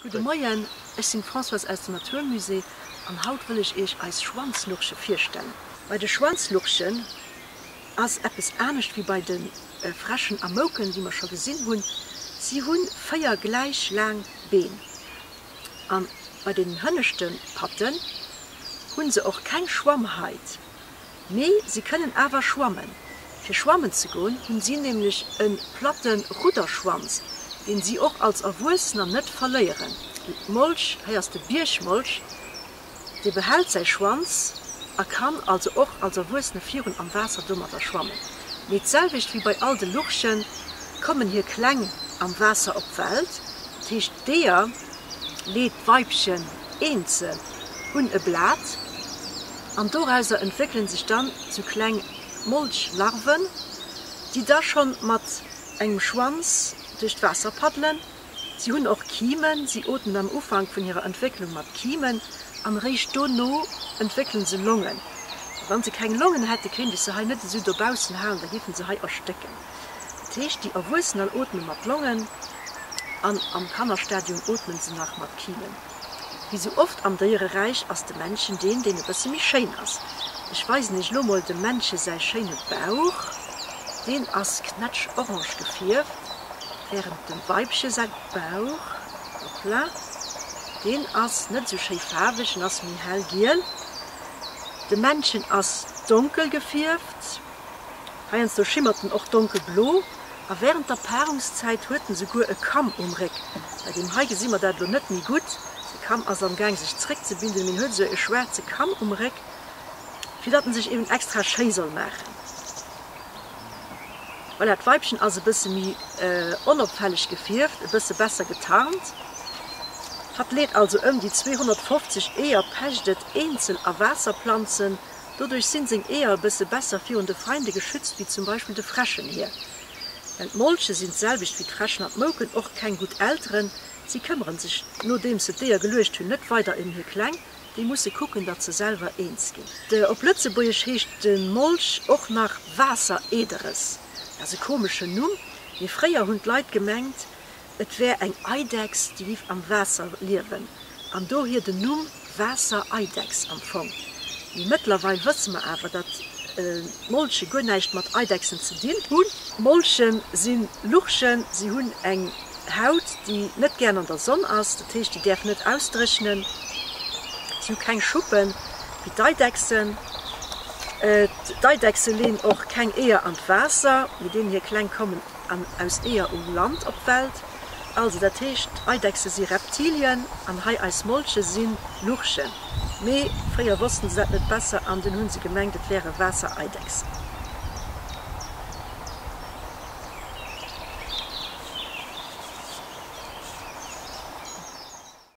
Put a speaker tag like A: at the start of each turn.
A: Gudde Moien, ech sinn d'Françoise aus dem Natur Musée an haut wëll ech iech eis Schwanzlurche virstellen. Bei de Schwanzlurchen ass eppes anescht wéi bei de Fräschen a Mouken, déi mer scho gesinn hunn, si hu 4 gläich laang Been an bei den hënneschte Patten hu se och keng Schwammhait. Mee si kënnen awer schwammen. Fir schwammen ze goen, hunn si nämlech e platte Rudderschwanz, deen si och als Erwuessener net verléieren. Molch, hei ass de Biergmolch, dee behält säi Schwanz a kann also och als Erwuessene virun am Waasser domadder schwammen. Mee d'selwecht wéi bei all de Lurchen, kommen hir Kleng am Waasser op d'Welt, dat heescht d'Eeër leet d'Weibchen eenzel un e Blat an dorauser entwéckelen sech dann sou kleng Molchlarven, déi da schonn mat engem Schwanz duerch d'Waasser paddelen. Si hunn och Kimen, si ootmen am Ufank vun hirer Entwécklung mat Kimen an eréischt dono entwéckelen se Longen. Wann se keng Longen hätte kéint ech se hei net esou dobaussen halen, da géifen se hei erstécken. Dat heescht déi Erwuessener ootme mat Longen an am Kannerstadium ootmen se nach mat Kimen. Wéi sou oft am Déiereräich ass de Männchen deen, deen e bësse méi schéin ass. Ech weisen iech lo mol dem Männche säi schéine Bauch. Deen ass knätsch-orange gefierft, wärend dem Weibche säi Bauch, hoppla, deen ass net sou schéi faarweg, en ass méi hell giel. De Männchen ass donkel gefierft. Heiansdo schimmert en och donkelblo a wärend der Paarungszäit huet en souguer e Kamm um Réck. Bei deem hei gesi mer dat elo net méi gutt, de Kamm ass am Gaang sech zréckzebilden, mee en huet esou e schwaarze Kamm um Réck, fir datt en sech eben extra schéi soll maachen. Voilà, d'Weibchen ass e bësse méi onopfälleg gefierft, e bësse besser getarnt. Hatt leet also ëm déi 250 Eeër, pecht et eenzel a Waasserplanzen. Doduerch sinn seng Eeër e bësse besser virun de Feinde geschützt, wéi zum Beispill de Fräschen hier. Well d'Molche sinn d'selwecht wéi d'Fräschen an d'Mouken och keng gutt Elteren. Si këmmeren sech, nodeems se d'Eeër geluecht hunn, net weider ëm hir Kleng. Déi musse kucken, datt se selwer eens ginn. Op Lëtzebuergesch heescht de Molch och nach Waassereederes. Dat ass e komeschen Numm, mee fréier hunn d'Leit gemengt, Et wär eng Eidechs, déi giff am Waasser liewen, an dohier den Numm Waassereidechs am Fong. Mee mëttlerweil wësse mer awer, datt Molche guer näischt mat Eidechsen ze dinn hunn. Molche si Lurchen, si hunn eng Haut, déi net gären an der Sonn ass, dat heescht, déi däerf net ausdréchnen. Si hu keng Schuppen wéi d'Eidechsen. D'Eidechse leeën och keng Eeër an d'Waasser, mee deenen hir Kleng kommen an aus Eeër um Land op d'Welt. Also dat heescht, Eidechse si Reptilien an hei eis Molche si Lurchen. Mee fréier wossten se dat net besser an dunn hu se gemengt et wäre Waassereidechsen.